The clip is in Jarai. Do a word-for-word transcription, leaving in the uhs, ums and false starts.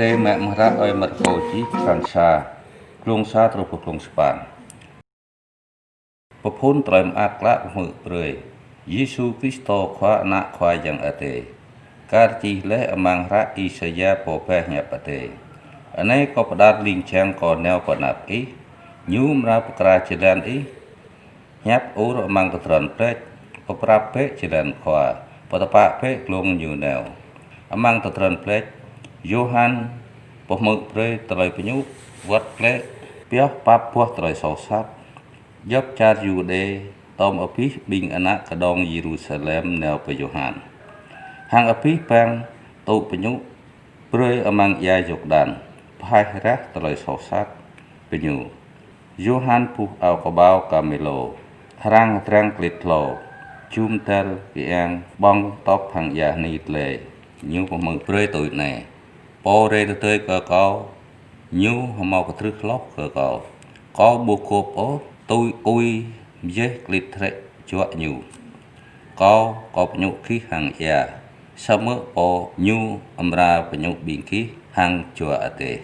Tơlơi mơak mơ̆ng hră ơi Markô čih, črăn sa, glông sa truh pơ glông sapăn. Pơphun tơlơi mơak klă pơhmư̆ brơi. Yêsu Kristô Khua, Ană Khua Yang Adai. Kar čih laih amăng hră Isaia pô pơhiăp Adai: Anai Kâo pơđar ling jang Kâo nao pơ anăp ih, Ñu amra pơkra jơlan ih. Hiăp ur amăng tơdron pleč: Pơprăp bĕ jơlan Khua, pơtơpă bĕ glông Ñu nao. Amăng tơdron pleč, Yôhan pơhmư̆ brơi tơlơi pơñŭ wơ̆t glaĭ pioh pap boh tơlơi soh sat. Djŏp čar Yuđê tŏm abih ƀing ană kơđông Yêrusalem nao pơ Yôhan. Hăng abih bang tŭ pơñŭ brơi amăng ia Yôrdan, pơhaih rah tơlơi soh sat gơñu. Yôhan buh ao kơƀâo kamêlô, hrăng hơdrăng klĭt hlô, jum dar kiăng ƀơ̆ng tŏp hăng ia hni dlai. Ñu pơhmư̆ brơi tui anai: Pô rai tơdơi kơ Kâo, Ñu hơmâo kơtrưh hloh kơ Kâo. Kâo ƀu gôp ôh tui kui mơyeh klĭt hrĕ juă Ñu. Kâo, Kâo pơñŭ gih hăng ia, samơ̆ Pô Ñu amra pơñŭ ƀing gih hăng Jua Adai.